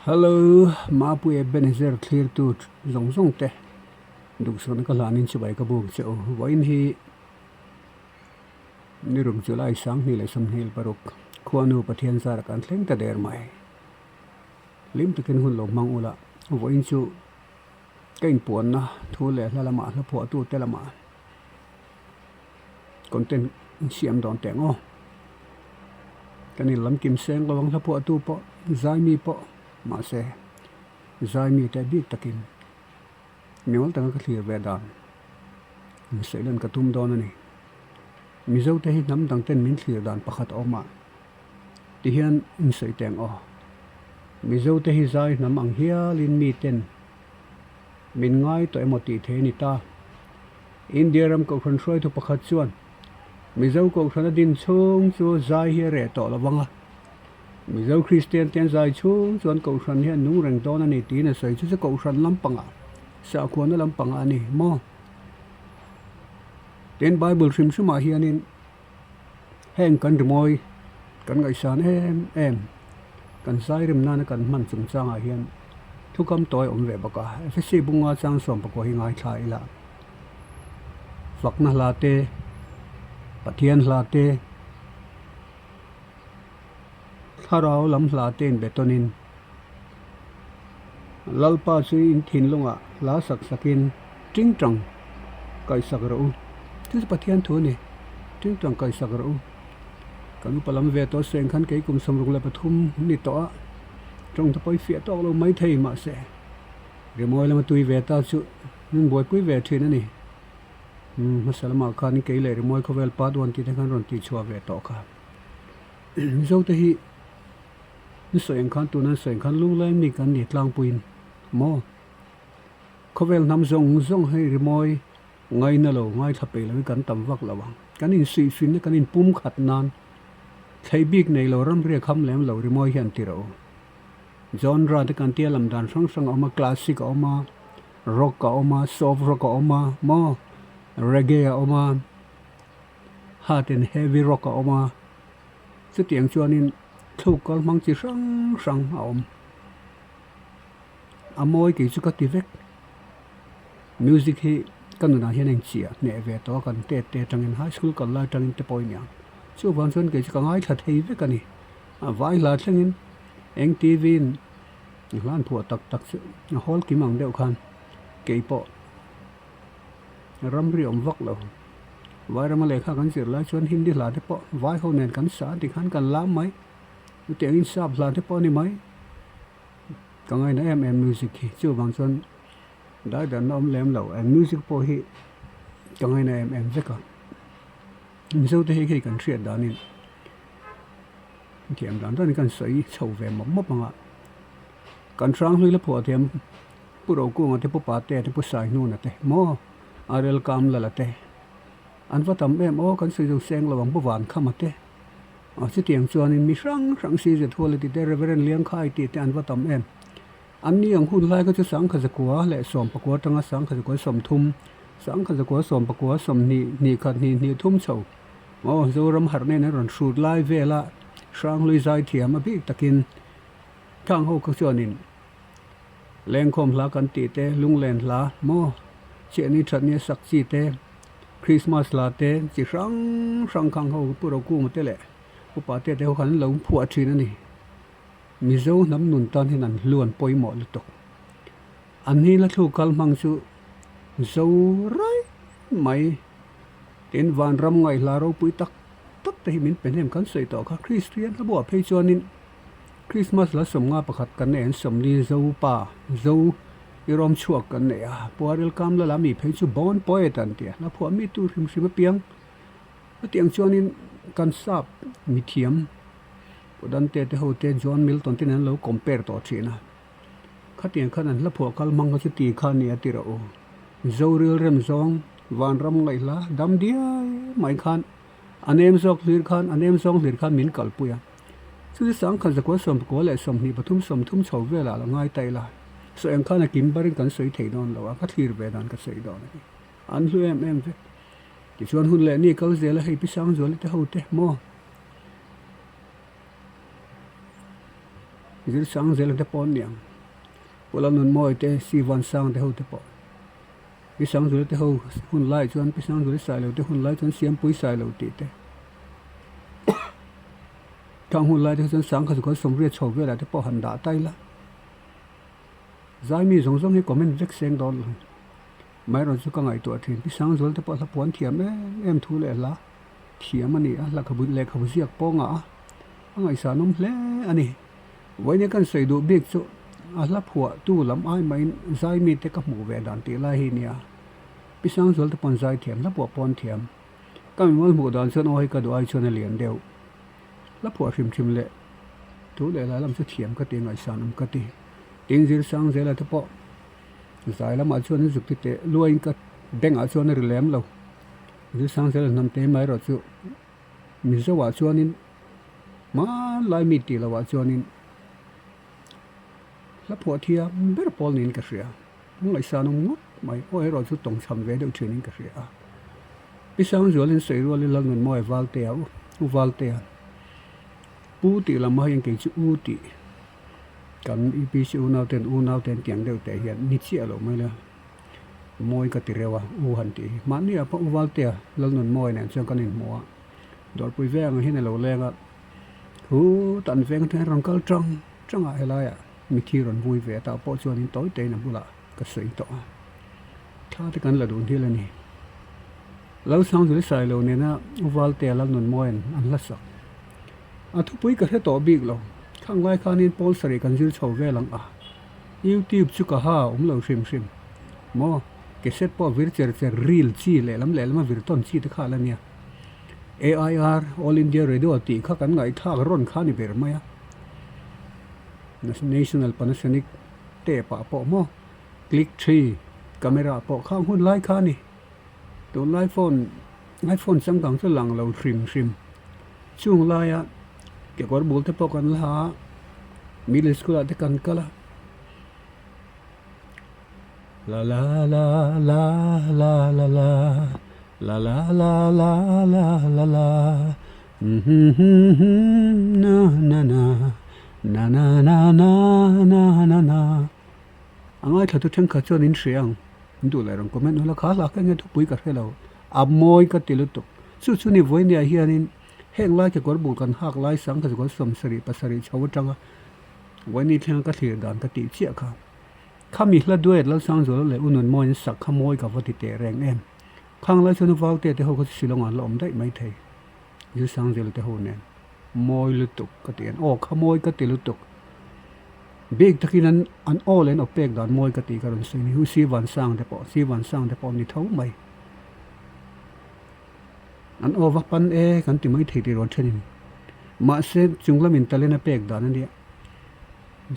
Hello, Mapuia Ebenezer thlirtu zawng zawng te duhsakna ka hlanin chibai ka buk che u. Vawiin hi Nirum July 2026 khuanu Pathian zara kan thleng ta der mai. Hlim takin hun lo hmang ula, vawiin chu ka inpuanna thu leh hla lamah hla phuahtute lamah content siam dawn teh ang aw. Kan in lam kim seng lo ang hla phuahtu pawh zaimi pawh mahse zaimi te bik takin mimal taka ka thlir ve dan sawi lan ka tum dawn a ni. Mizo te hi hnam dang ten min thlir dan pakhat a awm a tihian insawi teh ang aw. Mizo te hi zai hnam ang hialin mi ten min ngai tawh emaw tih thei a ni ta. India ram kohhran hruaitu pakhat chuan Mizo kohhran a din chhung chu zai hi a reh tawh lo vang a, Mizo Kristian te an zai chhung chuan kohhran hi a nung reng dawn a ni tiin a sawi. Chu chu kohhran lampangah, sakhuana lampangah a ni maw? Tin, Bible hrim hrimah hianin Heng kan rimawi kan ngaihsan em em kan zai rem nana kan hman chungchangah hian thukam tawi a awm ve bawk a. Efesi bunga chang 14 hi ngaithla ila fakna hla te, Pathian hla te, thlarau lam hla te inbe tawnin Lalpa chu in thinlungah hla sak sakin tingtang kaihsak rawh u. Chu chu Pathian thu a ni. Tingtang kaihsak rawh u. Kan upa lam ve tawh seng khan kei kum 63 ni tawh a, tawng te pawh i fiah tawk lo mai thei mahse rimawi lama tui ve ta chu min buaipui ve thin a ni. Hmasa lamah khan kei leh rimawi khawvel part one tih te khan rawn tihchhuah ve tawh kha. Mizo te hi Ni sawi ang khan tuna sawi ang khan lunglai mi kan ni tlangpuiin maw khawvel hnam zawng zawng hei rimawi ngaina lo ngaithla peih lo hi kan tam vak lo ang. Kan insuihfinna kan inpum khat nan thlei bik nei lo ramriak ham lem lo rimawi hian ti rawh u. Genre te kan tia lam dan hrang hrang a awm a, classic a awm a, rock a awm a, soft rock a awm a maw reggae a awm a, hard and heavy rock a awm a. Chutiang chuanin thluk kal hmang chi hrang hrang a awm. A mawi kei chu ka ti vek. Music hi ka nunah hian a inchiah hneh ve tawh a, kan tet te atangin high school kal lai atangin te pawh a nia. Chuvang chuan kei chu ka ngaithla thei vek a ni. A vai hla thlengin eng T_V in hla an phuah tak tak chu a hawl kim ang deuh khan kei pawh Ramri awm vak lo. Vairama lehkha kan zir lai chuan Hindi hla te pawh vai ho nen kan sa ti khan kan lam mai. Chutiangin sap hla te pawh a ni mai. Ka ngaina em em music hi. Chuvang chuan daidanna awm lem lo. Eng music pawh hi ka ngaina em em vek a. Mizo te hi hei kan hriat danin thiam dan danin kan sawi chho ve mawp mawp ang a. Kan hranghlui la phuah thiam. Pu Rokunga te, Pu Patea te, Pu Saihnuna te maw Arel Kamlala te an va tam em aw kan sawi zo seng lo ang Pu Vankhama te aw chutiang chuanin mi hrang hrang CZ Huala tih te Reverend Liangkhai tih te an va tam em an ni ang hun lai kha chu 10,000 leh 19 atanga 10,030 10,019 20 hnih khat hnih hnih thum chho aw Zoram harh nen an rawn hrut lai vela Hranghlui zaithiam a bik takin Khang ho kha chuanin Lengkhawm hla kan tih te, lunglen hla maw, chiahni thatni a sak chi te, Christmas hla te chi hrang hrang khang ho Pu Rokunga te leh Upa te te ho khan an lo phuah thin a ni. Mizo hnam nun tan hian an hlu an pawimawh lutuk. An hi la thluk kal hmang chu zo raih mai. Tin, vanram ngaihhla ropui tak tak te hi min pe hnem kan sawi tawh kha. Kristian hla buah phei chuanin Krismas la 51 kan nei an 40 Zo pa Zo i rawm chhuak kan nei a, Puaril kam la la mi phei chu Born Poet an ti a, hla phuah mi tur hrim hrim apiang. Chutiang chuanin kan sap mithiam Pu Dante te ho te John Milton te nen an lo compare tawh thin a, khatiang khan an hla phuah kal hmang kha chu ti kha a ni a ti rawh u. Zo rilrem zawng vanram ngaihla dam diai mai khan a nem zawk hlir khan a nem zawng hlir khan min kalpui a. Chu chu 10,023 30 chho velah la ngai ta ila, sawi ang khan a kim barin kan sawi thei dawn lo a, ka thlir ve dan ka sawi dawn a ni. An hlu em em vek. Tichuan hun leh ni kal zel a hei pi Sangzuali te ho te maw? Zir sang zel te pawh an ni ang. Pu Lalnunmawii te, Sivan Sang te ho te pawh. Pi Sangzula te ho hun lai chuan Pi Sangzula Sailo te hun lai chuan Siampui Sailo tih te. Khang hun lai te chuan Sangkha chu kan sawmriat chho velah te pawh han dah ta ila. Zaimi zawng zawng hi comment vek seng dawn lo. Amaherawh chu ka ngaihtuah thin. Pi Sangzula te pawh hla puan thiam em em thu leh hla thiam a ni a, lehkhabu lehkhabu ziak pawngah a a ngaihsanawm hle a ni. Vawiin kan sawi duh bik chu a hla phuah tu lam ai mahin zai mite ka hmuh ve dan tih lai hi nia. Pi Sangzual te pawn zai thiam, hla phuah pawn thiam. Ka mimual hmuh dan chuan aw hei ka duh ai chuan a lian deuh. Hla phuah hrim hrim leh thu leh lai lam chu thiam ka ti ngaihsan awm ka ti. Tin zir Sangzela te pawh zai lamah chuan an zuk ti teh luaiin ka bengah chuan a ri lem lo. Zir Sangzela hnam te mai erawh chu Mizoah chuanin Hmanlai mi tih lohah chuanin hla phuah thiam ber pawl niin ka hria. Hmangaihsan awm ngawt mai. Aw erawh chu tawngchham ve deuh thinin ka hria a. Pi Sangzualin sawi rualin Lalnunmawia Valtea u U Valtea Pu tih lam ah hian kei chu U tih kan UPC unauten unauten tiang deuh teh hian ni chiah lo mai la mawi ka ti reuh a U han tih hi. Mahni ah pawh U Valtea Lalnunmawia nen chuan kan inhmu a. Dawrpui veng ang hian a lo leng a, hu tan veng atang hian rawn kal tang tang a helaiah mithi rawn vui ve ta pawh chuanin tawi teiin a bulah ka sawi tawh a, thla te kan la dun hial a ni. Lalsangzuli Sailo nena U Valtea Lalnunmawia'n an hla sak a thupui ka hre tawh bik lo, khang lai khanin pawl sarih kan zir chho vel ang a, YouTube chu ka ha awm lo hrim hrim maw, cassette pawh vir cher cher reel chi lehlam lehlam a vir tawn chi te kha la nia. AIR, All India Radio tih kha kan ngaihthlak rawn kha a ni ber mai a. National Panasonic tape ah pawh maw click three camera pawh khang hun lai kha a ni. Tunlai phone iPhone changkang chu lang lo hrim hrim. Chung laia kekawr bul te pawh kan la a, middle school ah te kan kal a. La la la la la la la la la la la la la la na na na na na na na na na na A ngaithla tu thenkhat chuan in hria ang in duh leh rawn comment ula kha hlak enge thupui ka hre lo a mawi ka ti lutuk chu chu ni vawinia hianin heng lai kekawr bul kan hak lai sang kha chu 70 pasarih chho atanga vawiini thlenga ka thlir dan ka tih chiah kha. Khami hla duet Lalsangzuala leh U Nunmawiin sak kha mawi ka va ti teh reng em. Khang lai chuan U Valtea te ho kha chu Shillong ah an la awm daih mai thei. Zilsangzuala te ho nen mawi lutuk ka ti an aw kha mawi ka ti lutuk. Bik takin an an aw leh an aw pek dan mawi ka tih ka rawn sawi ni. U Sivansang te pawh Sivansang te pawh ni tho mai. An aw va pan e kan ti mai thei tih rawn thenin. Mahse chung lamin talent a pek dan a nia.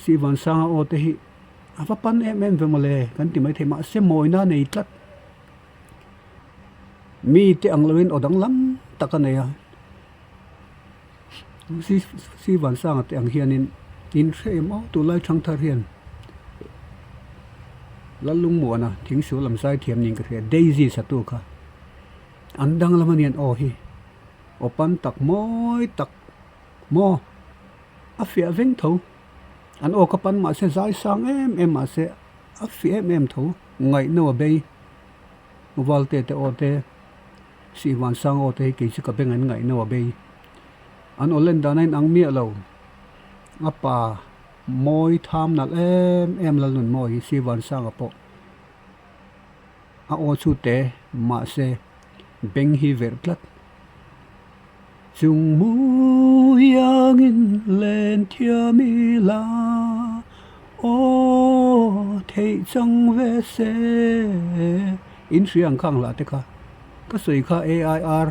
Sivansanga aw te hi A va pan em em ve mawle kan ti maithei mahse mawina a nei tlat. Mi te ang loin aw danglam tak a nei a. Sivansanga te ang hianin in hre em aw tunlai thangthar hian Lallungmuana thingsual lam zai thiam niin ka hria Daisy satu kha an danglam a nian aw hi aw pan tak mawi tak maw a fiah veng tho. An aw ka pan mahse zai sang em em mahse a fih em em tho ngaihno a bei Valte te aw te Sihvan sang aw te hi kei chu ka beng an ngaihno a bei an aw len dan a inang miah lo a pa mawi tham nalh em em Lalnunmawi hi Sihvan sanga pawh a aw chu te mahse beng hi verh tlat. Chung mu iangin len thiam ila, aw theih chang ve se. In hria ang khang hlah te kha, ka sawi kha AIR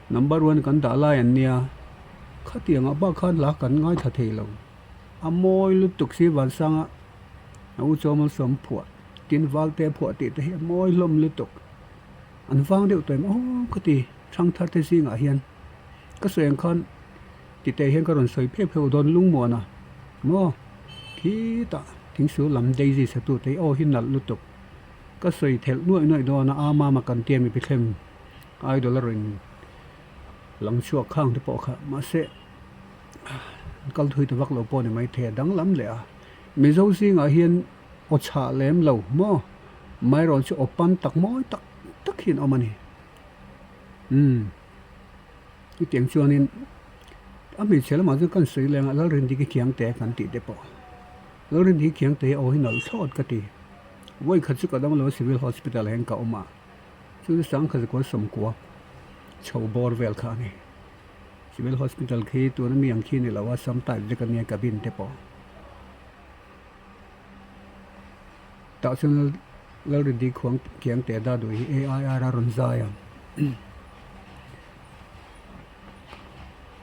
number one kan dah lai an nia, khatiangah bak khan hla kan ngaithla thei lo, a mawi lutuk si Vansanga a u Chawmalsawm phuah, tin Valte phuah tih te hi a mawi hlawm lutuk. An vang deuh tawh em aw ka ti thangthar te zingah hian ka sawi ang khan titeh hian ka rawn sawi pheuh pheuh dawn lungmuan a maw khitah thingsul lam daisy satu te hi aw hi nalh lutuk ka sawi thelh nuaih nuaih dawn a ama ama kan tia mi pithlem idol a rawn lang chhuak khang te pawh kha mahse. Kal thui ta vak lo pawh ni maithei a danglam leh a. Mizo zingah hian aw chhah lem lo maw? Amaherawhchu chu aw pan tak mawi tak tak hi an awm a ni. Umm. Chutiang chuanin a hmeichhe lamah chuan kan sawi leng a, Lalrindiki Khiangte kan tih te pawh. Lalrindiki Khiangte hi aw hi nalh thlawt ka ti. Vawikhat chu ka dam lo a Civil Hospital ah hian ka awm a, chu chu Sangkhat zakua sawmkua chho bawr vel kha a ni. Civil Hospital khi tuna mi ang khi ni lo a, sam type vek a nia cabin te pawh. Tah chuan Lalrindiki Khiangte Daduhi hi AIR a rawn zai a.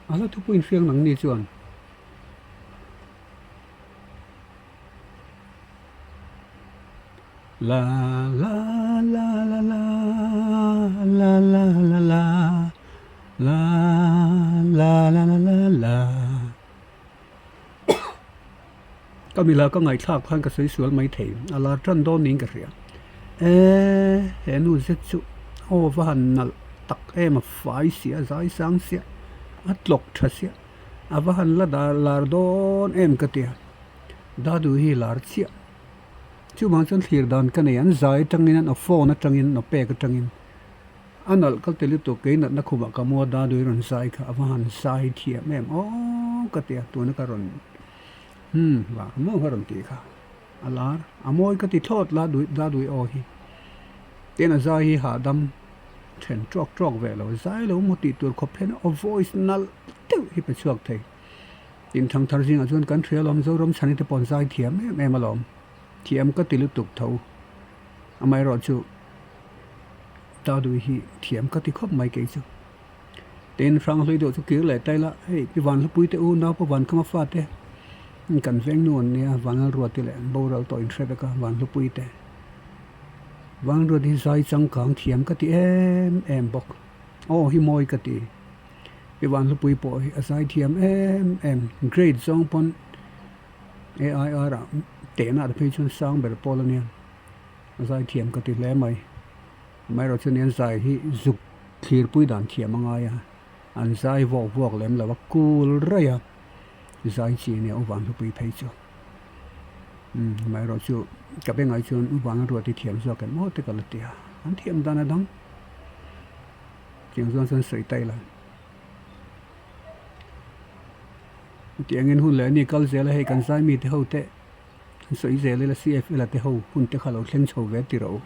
A hla thupui inhriang nang ni chuan. La la la la la la la la la la la la la la la Ka mila ka ngaihthlak khan ka sawi sual mai thei a lar tan dawn niin ka hria e he nu zet chu aw va han nalh tak em a fai sia a zai sang sia a tlawk tha sia a va han la dar lar dawn em ka tia dadu hi lar chiah chuvang chuan thlir dan ka nei an zai atangin an aw phone atangin aw pek atangin A nalh ka ti lutuk, kei natna khumah ka mua Dadui rawn zai kha a va han zai thiam em aw ka ti a, tuna ka rawn hmm vang maw ka rawn tih kha a lar a mawi ka ti thlawt la Dadui aw hi tin a zai hi hahdam then tawk tawk ve lo zai lo maw tih tur khawp hian aw voice nalh deuh hi pe chhuak thei tin thangthar zingah chuan kan hria alawm Zoram chhani te pawh an zai thiam em em alawm thiam ka ti lutuk tho amaherawhchu. Dadui hi thiam ka ti khawp mai kei chu. Tin, Hranghlui deuh chu kir leh taila, hei pi Vanhlupui te u naupa Vankhama fate kan veng nu an nia, Vanlalruati leh boral tawh in hre vek a, Vanhlupui te. Vanruati hi zai changkang thiam ka ti em em bawk. Aw hi mawi ka ti. Pi Vanhlupui pawh hi a zai thiam em em. Grade zawng pawn AIR ah tehna te phei chuan sang ber pawl a nia. A zai thiam ka ti hle mai. Amaherawhchu chuan an zai hi zuk thlirpui dan thiam a ngai a, an zai vuak vuak lem lo a, kul raih a zai chi a nia U Vanhlupui phei chu. Umm amaherawhchu ka bengah chuan U Vanlalruati thiam zawk em aw te ka la ti a, an thiam dan a dang. Tiang chuan chuan sawi ta ila. Tiangin hun leh a ni kal zel a hei kan zai mite ho te. Sawi zel ila CFL a te ho hun te kha lo thleng chho ve ti rawh u.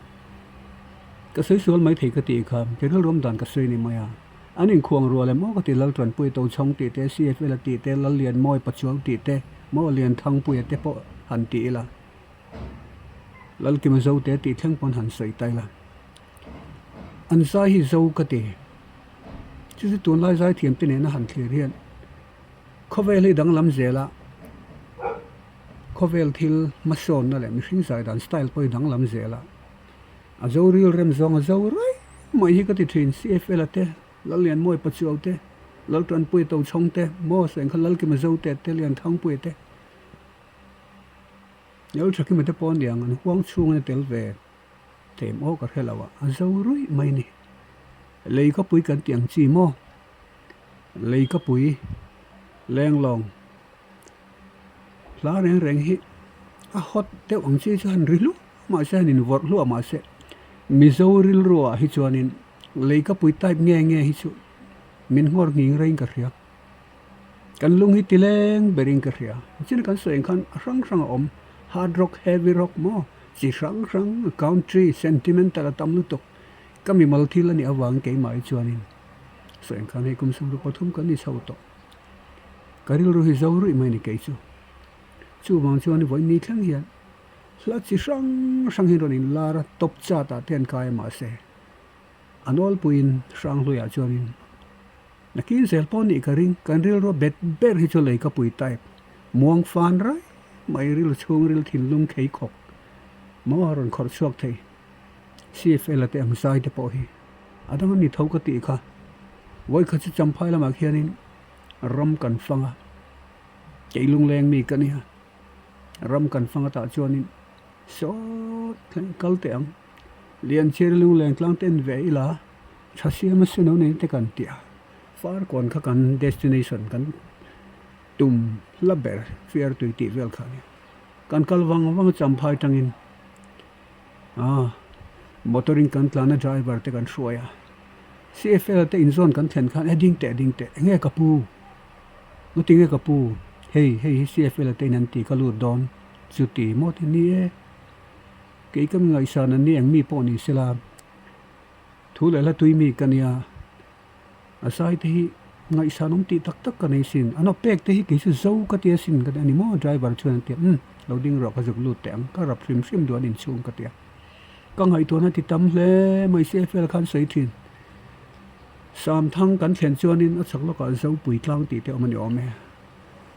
Ka sawi sual mai thei ka tih kha ke rilru awm dan ka sawi ni mai a. An inkhuang rual em aw ka ti Laltanpui Tochhawng tih te, CFL a tih te, Lallianmawi Pachuau tih te, maw Lianthangpuia te pawh han ti ila. Lalkima Zote tih thleng pawn han sawi ta ila. An zai hi zo ka ti. Chu chu tunlai zaithiam te nena han thlir hian khawvel hi danglam zel a. Khawvel thil hmasawnna leh mihring zai dan style pawh hi danglam zel a, a zo ril rem zawng a zo raih mai hi ka ti thin. CFL a te, Lallianmawi Pachuau te, Laltanpuia Tochhawng te, Maw Sengkha Lalkima Zote te, Lianthangpuia te, Lalthakima te pawh a niang an huang chhungin a tel ve them aw ka hre lo a, a zo ruih mai a ni. Lei ka pui kan tih ang chi maw? Lei ka pui lenglawng. Hla reng reng hi a hot deuh ang chi chu han ri hluah mahse han invawrh hluah mahse Mizo rilruah hi chuanin leikapui type nge nge hi chu min nghawr nghing reng ka hria. Kan lung hi ti leng berin ka hria. Chin kan sawi ang khan a hrang hrang a awm hard rock, heavy rock maw chi hrang hrang country, sentimental a tam lutuk. Ka mimal thil a nih avang keimah hi chuanin sawi ang khan hei kum 13 kan ni chho tawh. Ka rilru hi zo ruih mai ni kei chu. Chuvang chuan vawi ni thleng hian hla chi hrang hrang hi rawn inlar a, top chart ah te an kai a mahse a nawlpuiin Hranghluiah chuanin nakin zel pawh nih ka ring, kan rilru a bet ber hi chu lei ka pui type muang fan rai mai rilru chhungril thinlung khei khawk maw a rawn khawrh chhuak thei. CFL a te ang zai te pawh hi a dang a ni tho ka tih kha. Vawikhat chu Champhai lamah khianin ram kan fang a, kei lungleng mi ka nia, ram kan fang atah chuanin sawt thleng kal teh ang, Lianchhiar lungleng tlang te en ve ila tha siam a sin lo nei te kan ti a, Farkawn kha kan destination kan. Tum hla ber fiar tui tih vel kha a ni. Kan kal vang vang a champhai tangin ah motor in kan tlan a driver te kan hruai a CFL te inzawn kan thlen khan e ding teh ding teh enge ka pu ngatinge nge ka pu hei hei hi CFL te in an ti ka lut dawn chuti maw ti ni e kei ka mi ngaihsan an ni eng mi pawh ni sela thu leh hla tui mi ka nia. A zai te hi ngaihsan awm tih tak tak ka nei sin, an aw pek te hi kei chu zo ka tia sin ka ti a ni maw driver chuan an ti a umm lo ding rawh ka zuk lut teh ang ka rap hrim hrim duh an inchhung ka ti a, ka ngaihtuahna ti tam hle mai se fel khan sawi thin. Samthang kan thlen chuanin a chhak lawkah Zopui tlang tih te awm a ni awm e,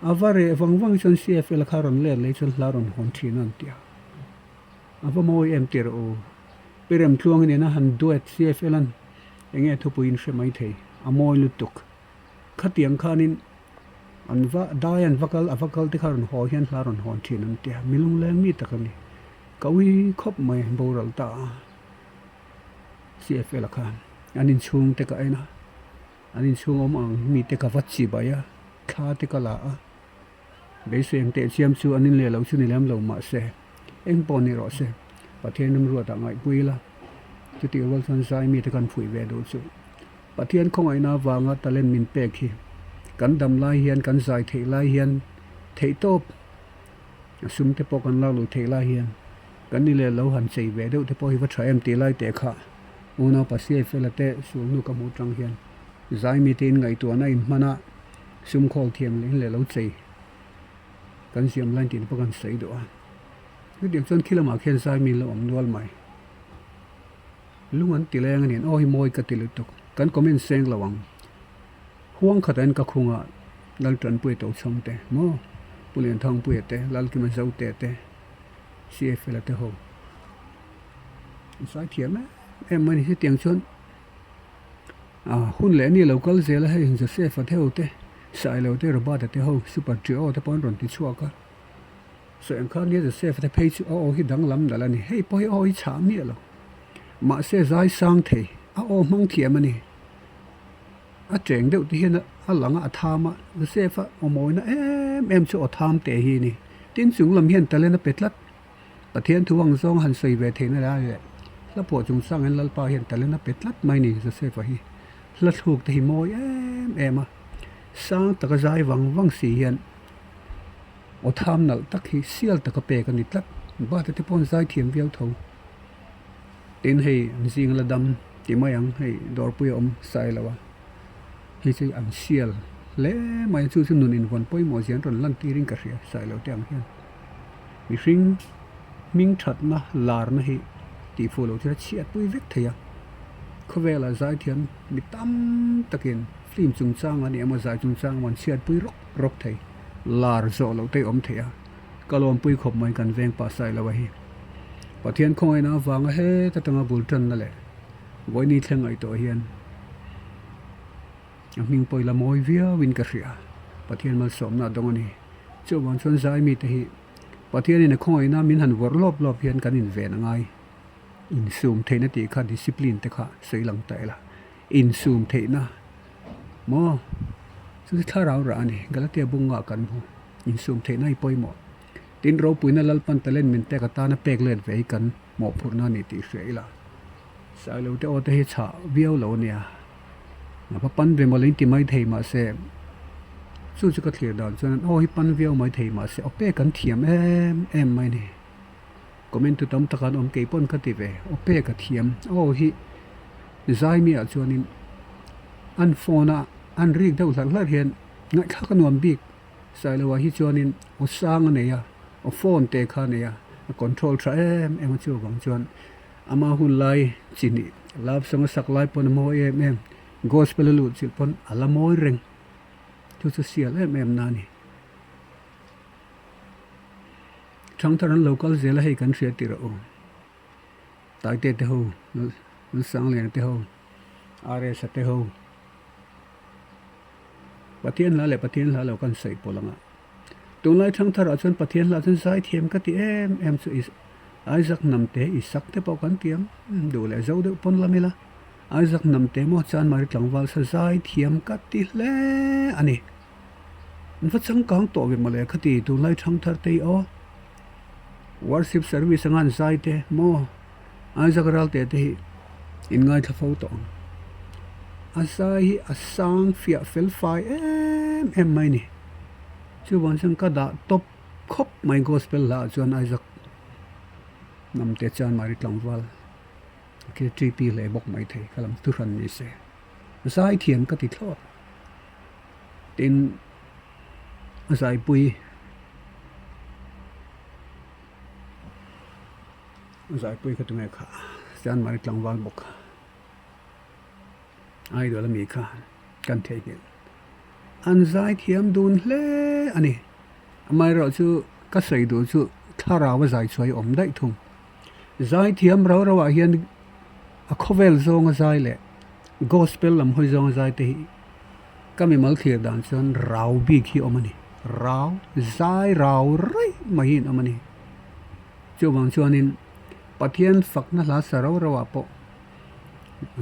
a va reh vang vang chuan CFL kha rawn let leh chuan hla rawn hawn thin a an ti a, a va mawi em tirh u. Pi Remtluangi nena han duet CFL an enge thupui in hre mai thei, a mawi lutuk. Khatiang khanin an va dai an va kal a va kal te kha rawn haw hian hla rawn hawn thin an tia, mi lungleng mi tak a ni. Ka ui khawp mai boral ta a CFL a khan an inchhung te ka en a, an inchhung awm ang mi te ka va chi bai a, thla te ka la a. Beisei ang teh chiam chu an inleh loh chu ni lem lo mahse, eng pawh ni rawh se, Pathian remruatah ngaihpui ila, chutih rual chuan zai mite kan fuih ve duh chu. Pathian khawngaihna avanga talent min pek hi kan dam lai hian, kan zai theih lai hian, theih tawp a sum te pawh kan lak luh theih lai hian kan ni leh lo han chei ve deuh te pawh hi va tha em tih lai teh kha unau Pasiai fela te sulhnu ka hmuh tang hian zai mite in ngaihtuahna inhman a, Sum khawl thiam leh in leh lo chei kan siam lai tih te pawh kan sawi duh a, chutiang chuan khi lamah khian zai mi an lo awm nual mai. Lung an ti leng a ni, aw hi mawi ka ti lutuk, kan comment seng lo ang. Huang khatah hian ka khungah Laltanpuia Tochhawng te maw, Pu Lianthangpuia te, Lalkima Zote te, CFL-a te ho an zai thiam em em mai a ni. Chutiang chuan. Ah hun leh ni lo kal zel a hei Joseph a theu te Sailo te Robert a te ho super trio te pawh an rawn ti chhuak a sawi ang khan nia Joseph te phei chu a aw hi danglam nalh a ni hei pawh hi aw hi chhah miah lo mahse zai sang thei a aw hmang thiam a ni a cheng deuh te hian a lang a a tham a Joseph a aw mawina em em chu aw tham teh hi a ni tin chung lam hian talent a pe tlat. Pathian thu ang zawng han sawi ve theihna lai leh hla pawh chungchang hian Lalpa hian talent a pe tlat mai ni Joseph-a hi hla thluk te hi mawi em em a, sang taka zai vang vang si hian aw tham nalh tak hi sial taka pek a ni tlat, bata te pawh an zai thiam viau tho. Tin hei an zing la dam ti mai ang hei dawrpui a awm sai lo a, hei chu an sial hle mai a chu chu nun invawn pawimawh zia an rawn lan tirin ka hria sai lo te ang hian. Mihring hming thatna larna hi tihfuh loh thil a chhiatpui vek thei a, khawvelah zaithiam mi tam takin film chungchang a ni emaw zai chungchang emaw an chhiatpui rawk rawk thei, lar zawh loh te awm thei a, ka lawmpui khawp mai kan veng pah sai lo a hi. Pathian khawngaihna avanga heta tanga bul tanna leh vawiini thleng ngaihtuah hian A hming pawh i la mawi viauin ka hria. Pathian malsawmna a dawng a ni. Chuvang chuan zai mite hi Pathianin a khawngaihna min han vawrh lawp lawp hian kan inven a ngai. Insum theihna tih kha discipline te kha sawi lang ta ila. Insum theihna maw? Chu chu thlarau rah a ni. Galatia bunga kan hmu. Insum theihna hi pawimawh. Tin, ropuina Lalpan talent min pek atana pek let ve hi kan mawhphurhna a ni tih hria ila. Sailo te aw te hi chhah viau lo a nia. A va pan ve mawlh in ti mai thei mahse chu chu ka thlir dan chuan aw hi pan viau mai thei mahse aw pek an thiam em em mai a ni. Comment tu tam tak an awm kei pawn ka ti ve aw pek a thiam aw hi zai mi ah chuanin an phone a an rik deuh hlarh hlarh hian ngaihthlak a nuam bik. Sailoa hi chuanin aw sang a nei a aw phone te kha a nei a a control tha em em a chuvang chuan Ama hun lai chi hnih love song a sak lai pawn a mawi em em, gospel a luh chilh pawn a la mawi reng. Chu chu sial em em na a ni. Thangthar an lo kal zel a hei kan hria tirh a awm. Taite te ho, Lalsangliana te ho, RS-a te ho. Pathian hla leh Pathian hla lo kan sawi pawlh ang a. Tunlai thangtharah chuan Pathian hla chuan zaithiam ka ti em em chu Isaac Hnamte Isak te pawh kan ti ang, duh leh zo deuh pawn lam ila Isaac Hnamte maw Chanmari tlangval sa zaithiam ka ti hle a ni. An va changkang tawh ve mawle khati tunlai thangthar te hi aw worship service anga an zai te maw Isaac Ralte te hi in ngaithla fo tawh ang. A zai hi a sang fiah fel fai em em mai a ni. Chuvang chuan ka dah tawp khawp mai gospel hla ah chuan Isaac Hnamte chuan Mari tlangval khi TP hle bawk mai thei ka lam thuhran ni se. Zai thiam ka ti thlawt. Tin a zaipui a zaipui kha tunge kha chuan Mari tlangval bawk idol ami kha kan theihnghilh. An zai thiam dun hle a ni. Amaherawhchu ka sawi duh chu thlarau a zai chhuah hi awm daih thung. Zai thiam rau rau ah hian a khawvel zawnga zai leh gospel lam hawi zawnga zai te hi ka mimal thlir dan chuan rau bik hi awm a ni. Rau, zai rau raih mai hi an awm a ni. Chuvang chuanin Pathian fakna hla sa rau rau ah pawh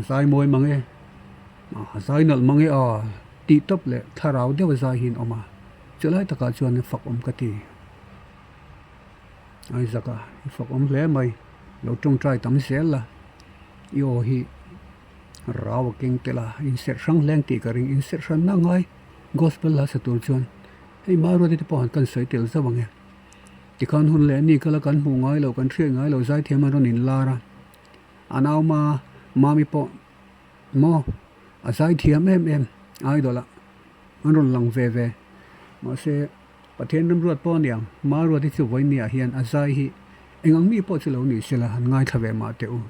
zai mawi mang e. A zai nalh mang e a tih tawp leh thlarau deuh a zai hi an awm a, chulai takah chuan fak awm ka ti. Isaac a i fak awm hle mai, lo tawngtai tam zel la, i aw hi rau a keng tel a, inserh hrang hleng tih ka ring, inserh hran na ngai gospel hla sa tur chuan hei Maruati te pawh han kan sawi tel zauh ang e. Tikhan hun leh ni kala kan hmuh ngai loh kan hriat ngai loh zaithiam an rawn inlar a, a nauma mami pawh Maw? A zai thiam em em idol ah an rawn lang ve ve. Mahse, Pathian remruat pawh a niang, Maruat hi chu vawiin ah hian a zai hi eng ang mi pawh chu lo ni sela han ngaithla ve mah teh u.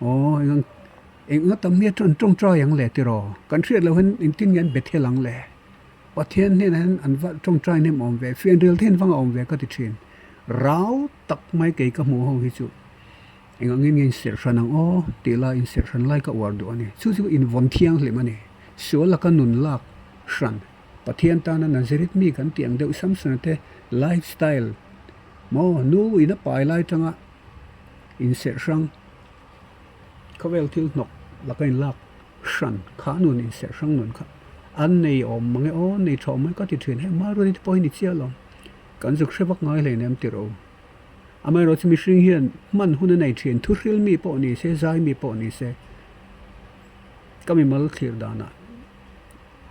Aw, eng ang eng anga tam hi an tawngtai ang le tiraw? Kan hriat loh hian engtin nge an be thel ang le? Pathian hnenah hian an va tawngtai hnem awm ve, fianrial te hian vang a awm ve ka ti thin. Rau tak mai kei ka hmuh ho hi chu. Eng angin nge inserh hran ang aw tih lai inserh hran lai ka uar duh a ni. Chu chu invawn thianghlim a ni. Sual laka nun lak hran Pathian tana Nazareth mi kan tih ang deuh Samsona te life style maw nu in a pai lai tanga inserh hrang khawvel thil hnawk laka inlak hran kha nun inserh hrang nun kha an nei awm mange aw nei tha awm mai ka ti thin. Heng Maruati te pawh hi ni chiah lo kan zuk hre vak ngai hleinem tiro. Amaherawhchu mihring hian hman hun a nei thin, thuhril mi pawh ni se, zai mi pawh ni se, ka mimal thlir danah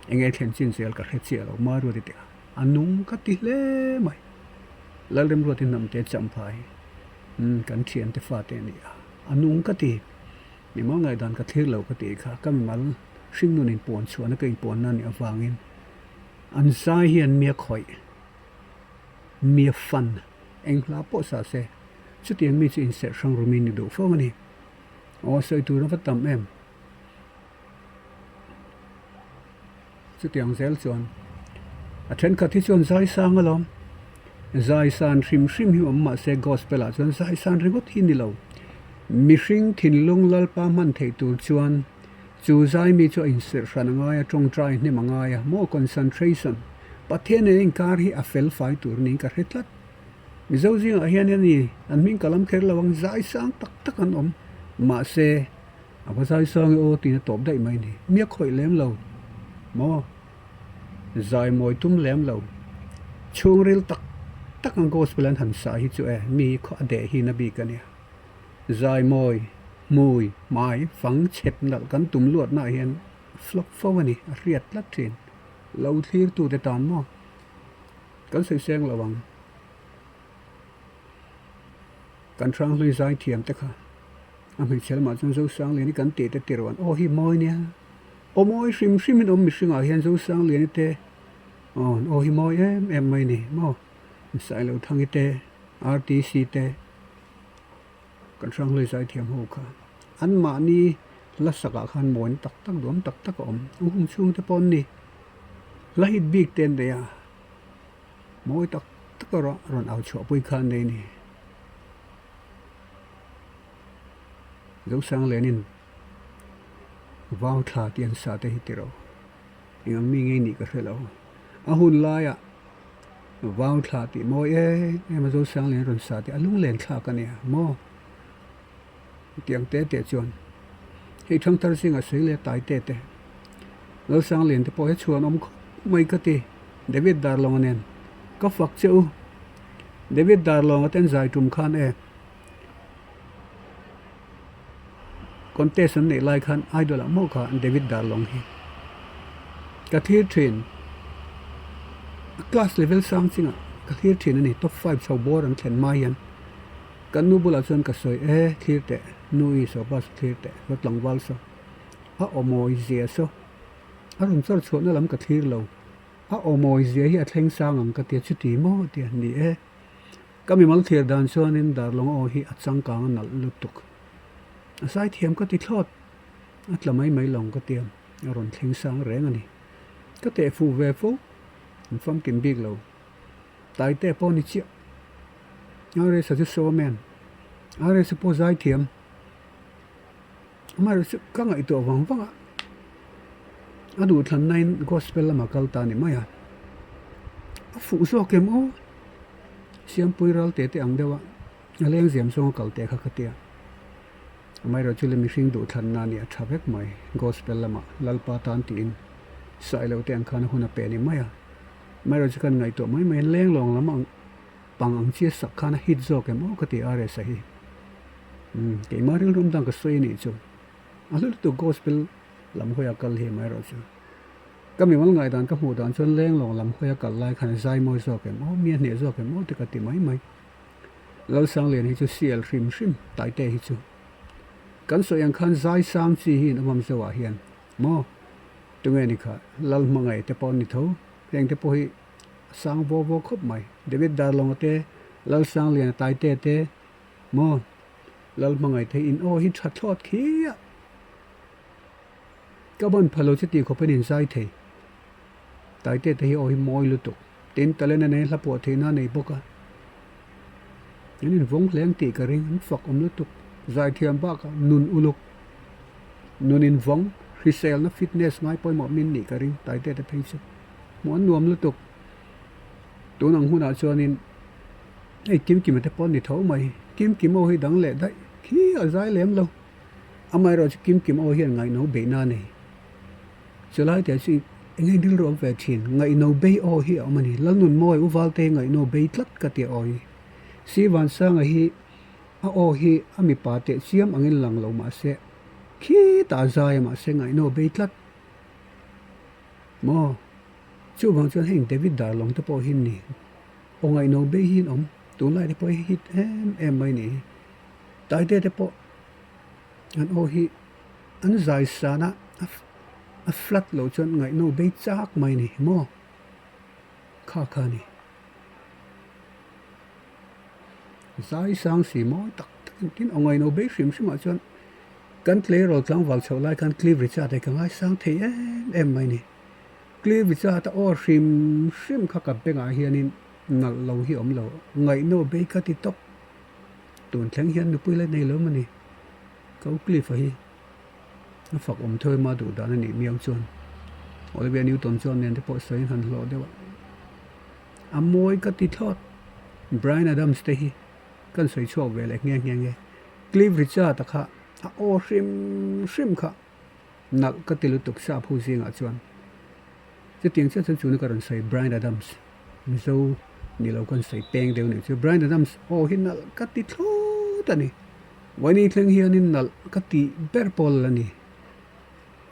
eng nge thlen chin zel ka hre chiah lo, Maruati te a nung ka ti hle mai. Lalremruati hnamte champhai kan thiante fate a ni a, a nung ka ti. Mimal ngaihdan ka thlir lo ka tih kha ka mimal hringnun inpuan chhuahna ka inpuanna a nih avangin an zai hian mi a khawih. Mi a fan eng hla pawh sa se, chutiang mi chu inserh hrang rumin ni duh fo a ni. Aw sawi tur a va tam em? Chutiang zel chuan a thenkhat hi chuan zai sang alawm. Zai san hrim hrim hi awm mahse gospel ah chuan zai san ringawt hi ni lo. Mihring thinlung Lalpa hman theih tur chuan Chu zaimi chu a inserh hran a ngai a, tawngtai hnem a ngai a, maw concentration, Pathian nen inkar hi a fel fai tur niin ka hre tlat. Mizo zingah hian a ni, an hming ka lam kher lo ang, zai sang tak tak an awm, mahse a va zai sang e aw tiin a tawp daih mai a ni. Mi a khawih lem lo maw, zai mawi tum lem lo, chhungril tak tak ang gospel an han sa hi chu e, mi khaw a deh hi na bik a nia. Zaimawi, hmui, hmai, fang, chhep nalh kan tum luatnaah hian flop fo a ni, a hriat tlat thin. Lo thlirtute tan maw? Kan sawi seng lo ang. Kan hranghlui zai thiam te kha a hmeichhe lamah chuan Zosangliani kan tih te ti ruan aw hi mawi nia. Aw mawi hrim hrimin awm mihringah hian Zosangliani te aw hi mawi em em mai ni maw? Sailothangi te, RTC te. Kan hranghlui zai thiam ho kha an mahni hla sakah khan mawina tak tak duam tak tak a awm. An hung chhung te pawh an ni. Hla hit bik te an nei a, mawi tak tak erawh rawn au chhuah pui kha an nei a ni. Zosanglianin vau thla tih an sa te hi tiro. Eng ang mi ngei nih ka hre lo. A hun laiah vau thla tih mawi em em a Zosanglian rawn sa tih a lunglen thlak a nia maw? Tiang te te chuan hei thangthar zingah sawi leh tai te te Zosanglian te pawh hi chhuan awm khawp mai ka ti. David Darlawnga nen ka fak che u. David Darlawnga ten zai tum khan e contest an neih lai khan idol ah maw kha David Darlawng hi ka thlir thin. A class level sang chingah ka thlir thin a ni top five chho bawr an thlen hma hian kan nu bulah chuan ka sawi e thlir teh nu i saw bus thlir teh saw tlangval saw a aw mawi zia saw a rawn chawr chhuahna lam ka thlir lo a aw mawi zia hi a thleng sang ang ka tia chuti maw tia ni e ka mimal thlir dan chuanin Darlawng aw hi a changkang a nalh lutuk a zaithiam ka ti thlawt a tla mai mai lo ang ka tia a rawn thleng sang reng a ni. Ka teh fuh ve fo, an famkim bik lo. Taite pawh ni chiah. RS-a chu showman, RS-a pawh zaithiam. Amaherawhchu chu ka ngaihtuah vang vang a, a duhthlannain gospel lamah kal ta a ni mai a. A fuh zawk em aw? Siampui ral te te ang deuh a, a lengziam zawnga kal teh kha ka tia. Amaherawhchu le mihring duhthlanna a ni a tha vek mai, Gospel lamah Lalpa tan tiin saih loh te ang khan a hun a pe ni mai a. Amaherawhchu kan ngaihtuah mai mai in lenglawng lam ang pang ang chi a sak khan a hit zawk em aw ka ti RS-a hi. Umm keimah rilru awm dan ka sawi a nih chu. A hlu lutuk Gospel lam hawi a kal hi amaherawhchu ka mimal ngaihdan ka hmuh dan chuan lenglawng lam hawi a kal lai khan a zai mawi zawk em aw, mi a hneh zawk em aw te ka ti mai mai. Lalsanglian hi chu sial hrim hrim Taite hi chu kan sawi ang khan zai sang chi hi in awm awm zauh ah hian maw tunge ni kha Lalhmangaih te pawh an ni tho heng te pawh hi a sang vaw vaw khawp mai David Darlawnga te Lalsangliana Taite te maw Lalhmangaih te in aw hi tha thlawt khi a ka ban pha lo chu tih khawp in in zai thei Taite te hi aw hi mawi lutuk. Tin, talent a nei hla pawh theihna a nei bawk a, an invawng hle ang tih ka ring, an fak awm lutuk. Zaithiam bakah nun uluk, nun invawng, hriselna fitness ngai pawimawh min nih ka ring, Taite te phei chu hmuh an nuam lutuk. Tun ang hunah chuanin hei Kimkima te pawh an ni tho mai, Kimkim ho hi dang leh daih khi a zai lem lo, amaherawhchu Kimkim ho hian ngaihno beihna a nei. Chulai te chu eng nge rilru awm ve thin, ngaihno bei aw hi a awm a ni. Lalnunmawi u Valte hi ngaihno bei tlat ka ti aw hi. Si Vansanga hi a aw hi a mipa teh chiam angin lang lo mahse khitah a zai a mahse ngaihno bei tlat maw? Chuvang chuan heng David Darlawng te pawh hi ni aw ngaihno bei hi an awm tunlai te pawh hi hit em em mai ni hi. Taite te pawh an aw hi An zai san a, a flat loh chuan ngaihno bei chak mai a ni maw? Kha kha a ni. Zai sang si mawi tak tak in tin aw ngaihno bei hrim hrim ah chuan kan tleirawl tlangval chhoh lai khan Cliff Richard hi ka ngaisang thei em em mai a ni. Cliff Richard a aw hrim hrim kha ka bengah hianin nalh lo hi a awm lo, ngaihno bei ka ti tawp. Tun thleng hian nupui la nei lo maw ni? Ko Cliff-a hi a fak awm tho ema duh dan a nih miau chuan Olivia Newton chuan nen te pawh sawiin han hlawh deuh a, a mawi ka ti thlawt. Bryan Adams te hi kan sawi chhuak ve leh nghe nghe nge. Cliff Richard-a kha a aw hrim hrim kha nalh ka ti lutuk sap ho zingah chuan. Chutiang chiah chuan chuna ka rawn sawi Bryan Adams Mizo ni lo kan sawi peng deuh nih chu Bryan Adams aw hi nalh ka ti thlawt a ni. Vawiin thleng hianin nalh ka tih ber pawl a ni.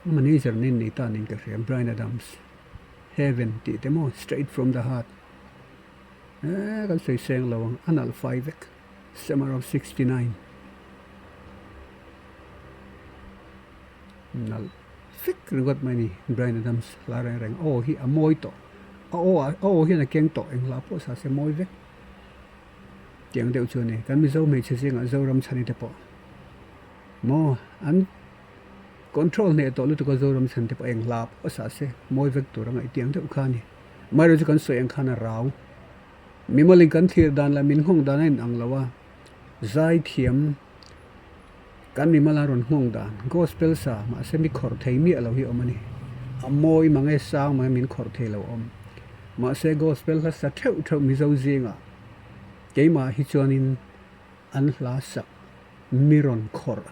A manager nen nei ta niin ka hria Bryan Adams Heaven tih te maw Straight from the heart eh kan sawi seng lo ang a nalh fai vek Summer of 69 nalh vek ringawt mai a ni Bryan Adams hla reng reng aw hi a mawi tawh a aw a aw hian a keng tawh eng hla pawh sa se mawi vek. Tiang deuh chu a ni. Kan Mizo hmeichhe zingah Zoram chhani te pawh maw an control hneh tawh lutuk a Zoram chhan te pawh eng hla pawh a sah se mawi vek tur a ngaih tiang deuh kha a ni. Amaherawhchu chu kan sawi ang khan a rau. Mimalin kan thlir dan leh min nghawng dan a inang lo a, zaithiam kan mimala rawn nghawng dan gospel sa mahse mi khawrh thei miah lo hi a awm a ni. A mawi mang e sang mang e min khawrh thei lo a awm. Mahse gospel hla sa theuh theuh Mizo zingah Keimah hi chuanin an hla sak mi rawn khawrh,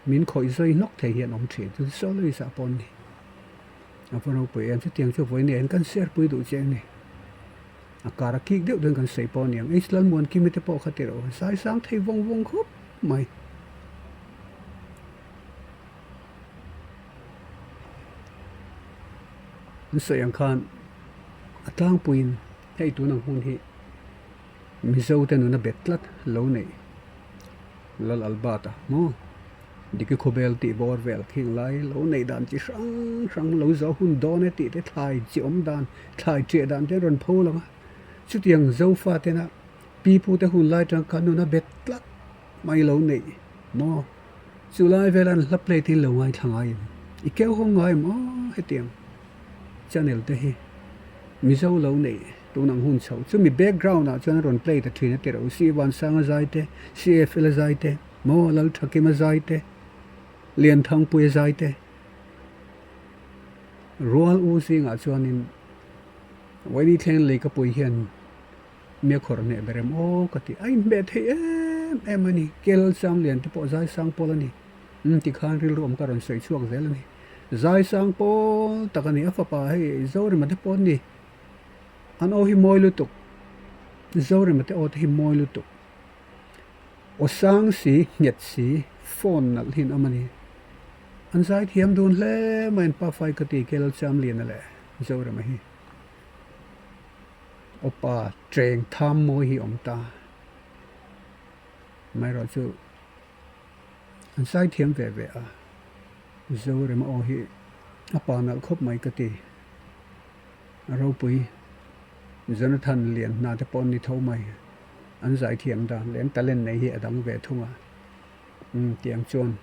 min khawih zawi hnawk thei hi an awm thin. Chu soloist ah pawh an ni. A va ropui em chutiang chu vawiin nen kan share pui duh che a ni. A kar a kik deuh dawn kan sawi pawh a ni ang. H Lalmuankimi te pawh kha ti rawh zai sang thei vawng vawng khawp mai. An sawi ang khan a tlangpuiin hei tun ang hun hi Mizo te nuna bet tlat lo neih Lal Albert-a maw Diki Khawbel tih bawr vel khing lai lo neih dan chi hrang hrang lo zo hun dawn e tih te thlai chi awm dan thlai ṭiah dan te an rawn pho lang a, chutiang Zofa tena pi pu te hun lai ṭang khan nuna bet tlat mai lo neih maw chu lai vela an hla plate hi lo ngaithla ngai em i keu ho ngai em aw hetiang channel te hi Mizo lo neih tun ang hun chho chumi background ah chuan a rawn play ta thin a tirh si Vansanga zai te CFL a zai te maw Lalthakima zai te Lianthangpuia zai te rual u zingah chuanin Vaini thleng lei ka pui hian Mi a khawrh hneh ber em aw ka ti. A inhmeh theih em em a ni. Kel sang lian te pawh zai sang pawl a ni. Umm tikhan rilru awm ka rawn sawi chhuak zel a ni. Zai sang pawl tak a ni. A fapa hei Zorema te pawh an ni. An aw hi mawi lutuk. Zorema te aw te hi mawi lutuk. Aw sang si, nghet si, phone nalh hi an awm a ni. An zai thiam dun hle mai an pafai ka ti Kel Cham Liana leh Zorema hi. Awpa cheng tham mawi hi awm ta. Amaherawh chu an sai thiam ve ve a, Zorema aw hi a pa nalh khawp mai ka ti. A ropui Jonathan lian hna te pawh an ni tho mai. An zai thiam dan leh an talent nei hi a dang ve thung a. Umm tiang chuan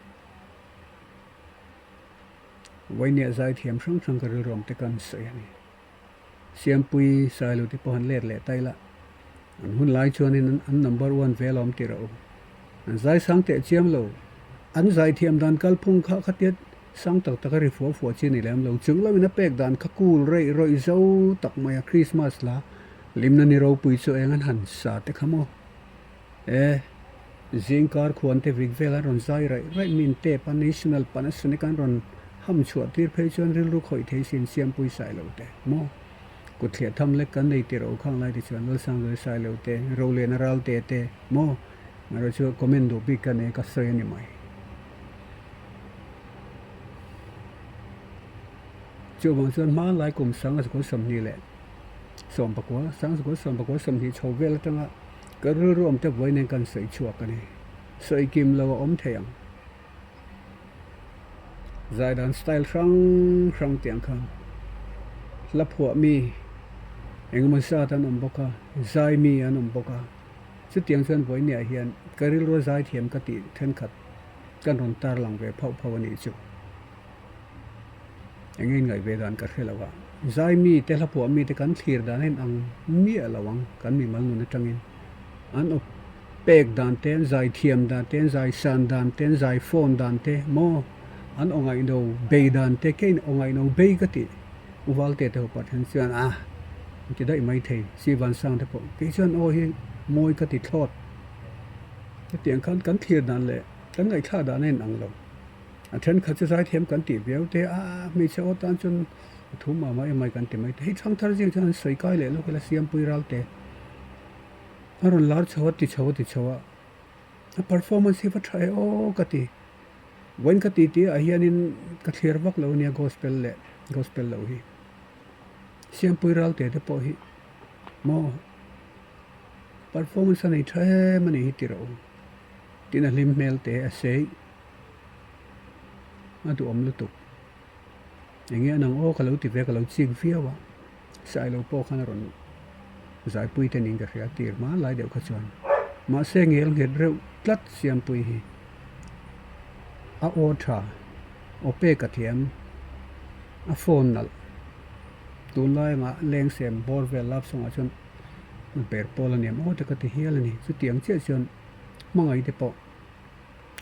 Vawiniah zai thiam hrang hrang ka rilruam te kan sawi a ni. Siampui Sailo te pawh han let leh ta ila, an hun lai chuanin an number one vel a awm tirh a awm. An zai sang teh chiam lo, an zai thiam dan kalphung kha khatia sang tak taka ri fua fua chi a ni lem lo. Chung loin a pek dan kha cool reih rawih zo tak mai a, Christmas la limna ni ropui chu eng an han sa te kha maw? E, zingkar khuan te vik vel an rawn zai raih raih min tep a, National Panasonic an rawn ham chhuah tir phei chuan rilru khawih thei sin Siampui Sailo te maw kut thliah tham lek kan nei tirh aw khang lai te chuan Lalsangzawia Sailo te, Roliana Ralte te maw erawh chu comment duh bik ka nei ka sawi a ni mai. Chuvang chuan hmanlai kum sanga 20 leh 19, sanga 19 20 chho vel atanga Ka rilru awm te vawi nen kan sawi chhuak a ni. Sawi kim lo a awm thei ang. Zai dan style hrang hrang tih ang khan hla phuah mi engemaw zat an awm bawk a, zai mi an awm bawk a. Chutiang chuan vawi niah hian ka rilrua zai thiam ka tih thenkhat kan rawn tarlang ve phauh phauh a nih chu. Eng nge ngaih ve dan ka hre lo a, zai mi te hla phuah mi te kan thlir dan a inang miah lo ang kan mimal nun atangin. An awp pek dan te, an zai thiam dan te, an zai san dan te, an zai phone dan te maw an aw ngaihno bei dan te keiin aw ngaihno bei ka tih Uvalte te ho Pathian chuan a an ti daih mai thei si Vansang te pawh kei chuan aw hi mawi ka ti thlawt. Hetiang khan kan thlir dan leh kan ngaihthlak dan a inang lo. A thenkhat chu zaithiam kan tih viau te a, hmeichhe aw tan chuan a thu mah mah emai kan ti mai te. Hei thangthar zing chuan an sawi kai leh lawk ila Siampui Ralte a rawn lar chho a ti chho a ti chho a, a performance hi va tha e aw ka ti. Vawiin ka titi ah hianin ka thlir vak lo ania gospel leh gospel lo hi. Siampui Ralte te pawh hi maw performance a nei tha em a nih hi ti rawh u. Tin a hlim hmel te a sei. A duhawm lutuk. Enge a nang aw ka lo ti ve ka lo chik viau a, Sailo pawh khan a rawn zaipui te niin ka hria tir hma lai deuh kha chuan. Mahse ngel nghet reuh tlat Siampui hi a aw tha, aw pek a thiam, a phone nalh. Tunlai anga lengsem bawr vel love song ah chuan ber pawl a niam aw te ka ti hial a ni. Chutiang chiah chuan hmangaih te pawh.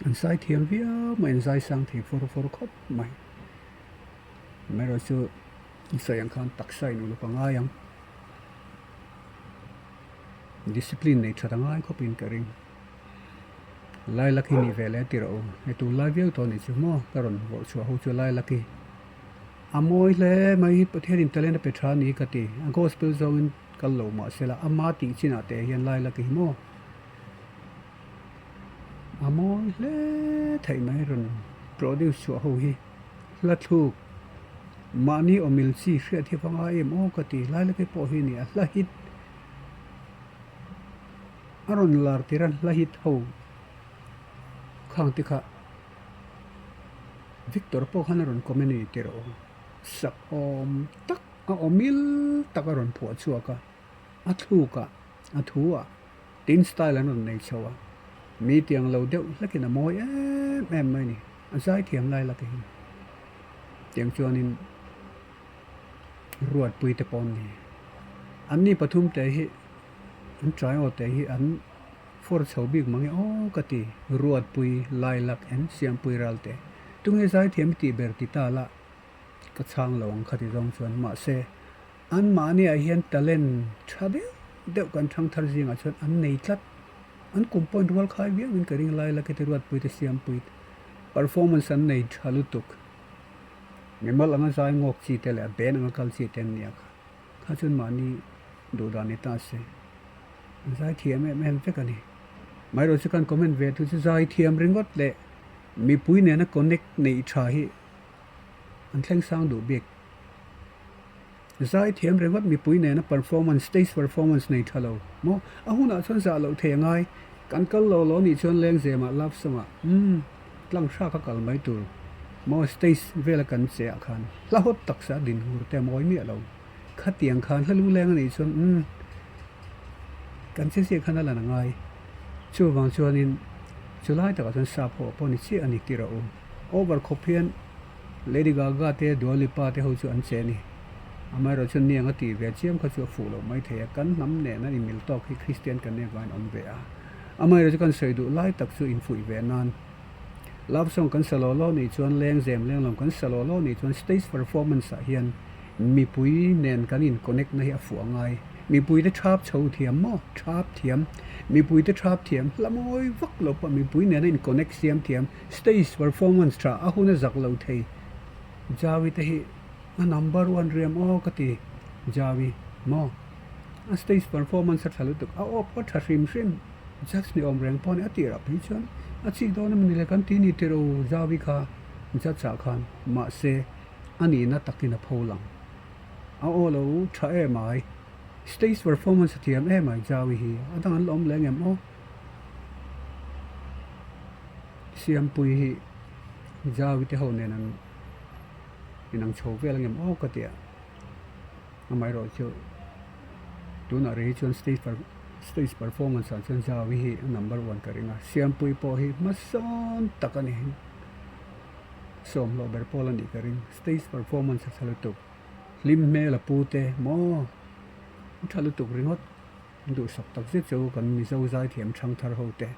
An zai thiam viau mai, an zai sang thei fur fur khawp mai. Amaherawhchu chu sawi ang khan taksa in uluk a ngai ang. Discipline nei that a ngai khawpin ka ring. Lailak hi nih ve leh a ti rawh u. Hei tunlai viau tawh a nih chu maw ka rawn vawrh chhuah ho chu lailak hi. A mawi hle mai hi Pathianin talent a pe tha a ni ka ti. A gospel zawngin kal lo mah sela ama tih chinah teh hian lai la ki hi maw. A mawi hle theih mai rawn produce chhuah ho hi hla thluk mahni awmil chi hriat hi va ngai em aw ka ti lai la ki pawh hi a ni a hla hit a rawn lar tir a hla hit ho khang te kha Victor pawh khan a rawn comment a ni tih rawh u. Sak awm tak a awmil tak a rawn phuah chhuak a, a thluk a, a thu a, tin style an rawn nei chho a, mi tiang lo deuh hlekin a mawi em em mai a ni, a zaithiam lai lak hi. Tiang chuanin Ruatpui te pawh an ni. Anni pathum te hi an trai aw te hi an. Fawr chho bik mange aw ka ti, Ruatpui, Lailak and Siampui Ralte. Tunge zaithiam i tih ber ti ta la ka chhang lo ang kha ti zawng chuan. Mahse, anmahniah hian talent tha deuh deuh kan thang thar zingah chuan an nei tlat. An kum point rual khai viauin ka ring Lailak i te Ruatpui te Siampui te performance an nei tha lutuk. Mimal anga zai ngawk chi te leh a band anga kal chi te an nia kha. Kha chuan mahni duh dan ni ta se. Zaithiam em em vek a ni. Amaherawh chu kan comment ve thu chu zaithiam ringawt leh mipui nena connect neih tha hi an thleng sang duh bik. Zaithiam ringawt mipui nena performance, stage performance nei tha lo maw? A hunah chuan zah loh thei a ngai. Kan kal lo lo nih chuan lengzemah love song ah umm tlang hrak a kal mai tur maw stage vela kan che ah khan hla hawt taksa din ngur te a mawi miah lo. Khatiang khan hla lungleng a nih chuan umm kan che chiah khan a lan a ngai. Chuvang chuanin chu lai takah chuan sap ho pawh ni chiah a ni tih rawh u. Over khawp hian Lady Gaga te Dua Lipa te ho chu an che a ni. Amaherawh chuan niang a tih ve chiam kha chu a fuh loh mai thei a, kan hnam nen an inmil tawk hi Kristian kan nih avangin awm ve a. Amaherawh chu kan sawi duh lai tak chu infuih ve nan Love song kan sa law law nih chuan lengzem lenglawm kan sa law law nih chuan stage performance ah hian Mipui nen kan in connect na hi a fuh a ngai. Mipui te thap chho thiam maw? Thap thiam. Mipui te thap thiam. Hla mawi vak lo pawh mipui nena in connect siam thiam. Stage performance tha a hun a zak lo thei. Javi te hi a number one riam aw ka ti. Javi maw? A stage performance a tha lutuk. A aw pawh a tha hrim hrim. Judge ni awm reng pawh a ni. A tirah phei chuan a chik dawn a ni le kan ti ni tiro Javi kha judge ah khan. Mahse. A nihna takin a pho lang. A aw lo tha em ai. Stage performance a thiam em ai Jaui hi. A dang an la awm leh ngem aw. Siampui hi Jaui te ho nen an inang chho vel angem aw ka tia. Amaherawh chu tunah rih hi chuan stage stage performance ah chuan Jaui hi a number one ka ring a. Siampui pawh hi hmasawn tak a ni. Sawmhlawh ber pawl a nih ka ring. Stage performance a tha lutuk. Hlim hmel a pu te maw a tha lutuk ringawt. Duhsak tak zet chu kan Mizo zaithiam thangthar ho te,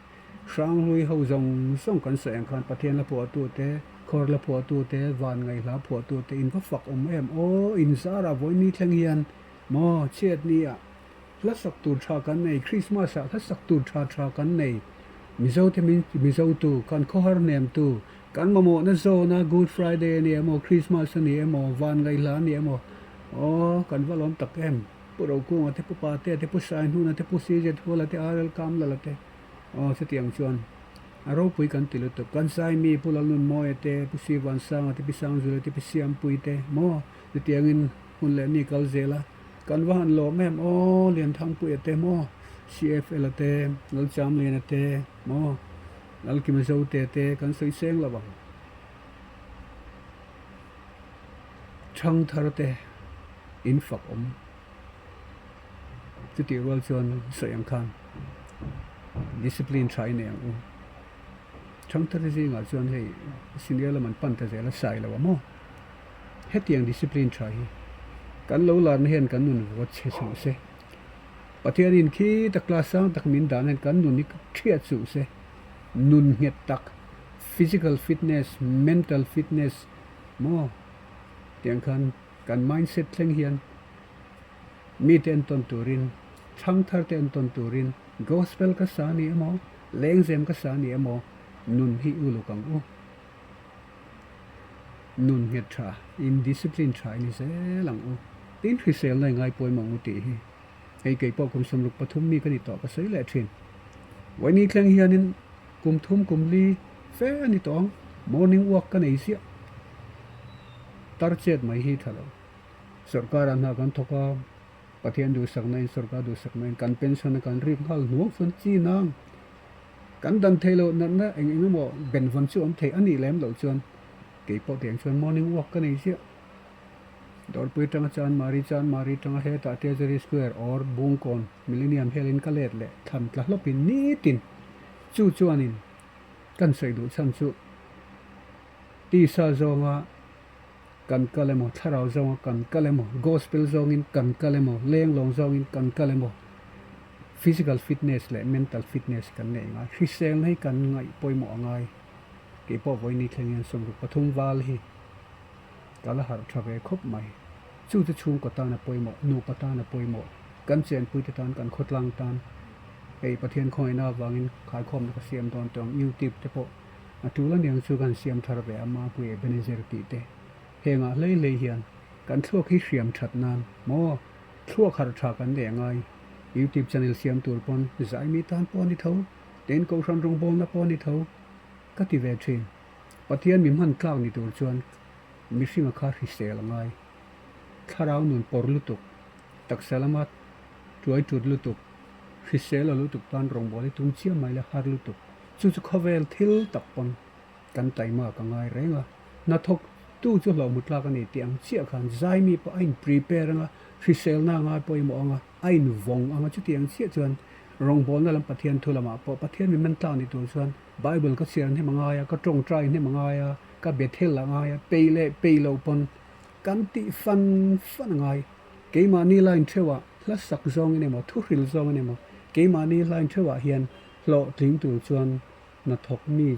Hranghlui ho zawng zawng kan sawi ang khan Pathian la phuahtu te, Khawr la phuahtu te, Van ngaihla phuahtu te in va fak awm em aw, in zarah vawiin ni thleng hian maw chhiat ni ah Hla sak tur tha kan nei, Christmas ah hla sak tur tha tha kan nei. Mizo te min Mizo tu, kan khawhar hnem tu, kan mamawhna zawn a Good Friday a ni emaw, Christmas a ni emaw, van ngaihla a ni emaw, aw kan va lawm tak em. Pu Rokunga te, Pu Patea te, Pu Saihnuna te, Pu CZ Huala te, RL Kamlala te, aw chutiang chuan a ropui kan ti lutuk. Kan Saimi, Pu Lalnunmawia te, Pu Sivansanga te, Pi Sangzula te, Pi Siampuii te, maw chutiangin hun leh ni kal zel a. Kan va han lawm em aw Lianthangpuia te maw CFL a te Lalchamliana te maw Lalkima Zote te kan sawi seng lo ang. Thangthar te in fak awm chutih rual chuan sawi ang khan discipline tha i nei ang u. Thangthar te zingah chuan hei senior lam an pan ta zel a sai lo a maw. Hetiang discipline tha hi kan lo larna hian kan nun vawt chhe suh se. Pathianin khi tak class sang tak min dan hian kan nun hi thiat suh se. Nun nghet tak, physical fitness, mental fitness maw tiang khan kan mindset thleng hian mite entawn turin, thangthar te entawn turin gospel ka sa ni emaw, lengzem ka sa ni emaw nun hi uluk ang u. Nun nghet tha, in discipline tha i ni zel ang u. Tin hriselna i ngai pawimawh ang u tih hi hei kei pawh kum 63 mi ka ni tawh ka sawi leh thin. Vawiini thleng hianin kum thum kum li fe a ni tawh ang, morning walk ka nei ziah. Tar chet mai hi tha lo. Sorkar ah hna kan thawk a, Pathian duhsakna in sorkar duhsakna in kan pension a kan rik nghal hnuang chuan chi nang. Kan dan theih loh natna eng eng emaw benvawn chu awm theih a nih lem loh chuan kei pawh tiang chuan morning walk ka nei ziah. Dawrpui atanga Chanmari, Chanmari atanga hetah Treasury Square or Bungkawn Millennium Hill-in ka let leh thlan tla hlawpin nitin chu chuanin kan sawi duh chhan chu tisa zawnga kan kal emaw, thlarau zawnga kan kal emaw, gospel zawngin kan kal emaw, lenglawng zawngin kan kal emaw, physical fitness leh mental fitness kan neih ngai. Hriselna hi kan ngaih pawimawh a ngai. Kei pawh vawiin thleng hian 63 val hi ka la harh tha ve khawp mai. Chu chu chhungkaw tan a pawimawh, nupa tan a pawimawh, kan chenpuite tan, kan khawtlang tan. Hei Pathian khawngaihna avangin khaikhawmna ka siam dawn tawh ang, YouTube te pawh A tul aniang chu kan siam thar ve a, Mapui Ebenezer tih te. Hengah hlei hlei hian kan thluak hi hriam that nan maw thluak harh tha kan leh ngai. YouTube channel siam tur pawn zaimi tan pawh a ni tho, ten kohhran rawngbawlna pawh a ni tho ka ti ve thin. Pathian mi hman tlak ni tur chuan mihringa kha hrisel a ngai. Thlarau nun pawr lutuk, taksa lama tuai tut lutuk, hrisel a lutuk tan rawngbawl hi tum chiam mai la har lutuk. Chu chu khawvel thil tak pawn kan taima ka ngai reng a, hnathawk tu chu hlauhmu tlak a ni tih ang chiah khan zaimi pawh a in prepare anga, hriselna a ngai pawimawh anga, a in vawng anga chutiang chiah chuan rawngbawlna lam Pathian thu lamah pawh Pathian mi man tlak ni tur chuan Bible ka chhiar hnem a ngai a, ka tawngtai hnem a ngai a, ka Bethel a ngai a, peih leh peih loh pawn kan tih fan fan a ngai. Keimahni line theuhah hla sak zawngin emaw thuhril zawngin emaw keimahni line theuhah hian Hlawhtling tur chuan hnathawk mi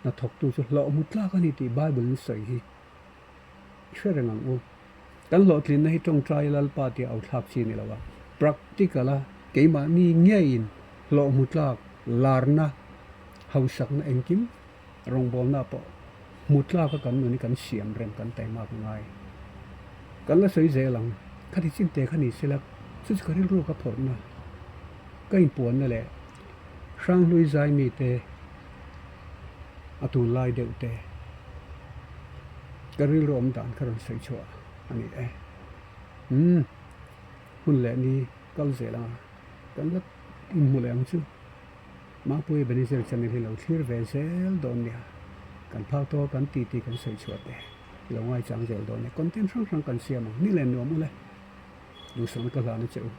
hnathawktu chu hlawh hmu tlak a ni tih Bible in sawi hi i hre reng ang u. Kan hlawhtlinna hi tawngtai Lalpa tia au thlak chi ni lo a, practical a keimahni ngeiin hlawh hmu tlak larna hausakna engkim rawngbawlna pawh hmu tlak a kan nun hi kan siam reng kan taimak ngai. Kan la sawi zel ang, khati chin te kha ni sela chu chu ka rilru ka phawrhna. Ka inpuanna leh Hranghlui zai mite a tunlai deuh te ka rilru awm dan ka rawn sawi chhuah a ni e. Umm hun leh ni kal zel anga kan la inhmu leh ang chu. Mapui Ebenezer channel hi lo thlir ve zel dawn nia. Kan phak tawh kan titi kan sawi chhuah te i lo ngaichang zel dawn nia. Content hrang hrang kan siam ang. Ni leh nuam ule. Duhsakna ka hlan a che u.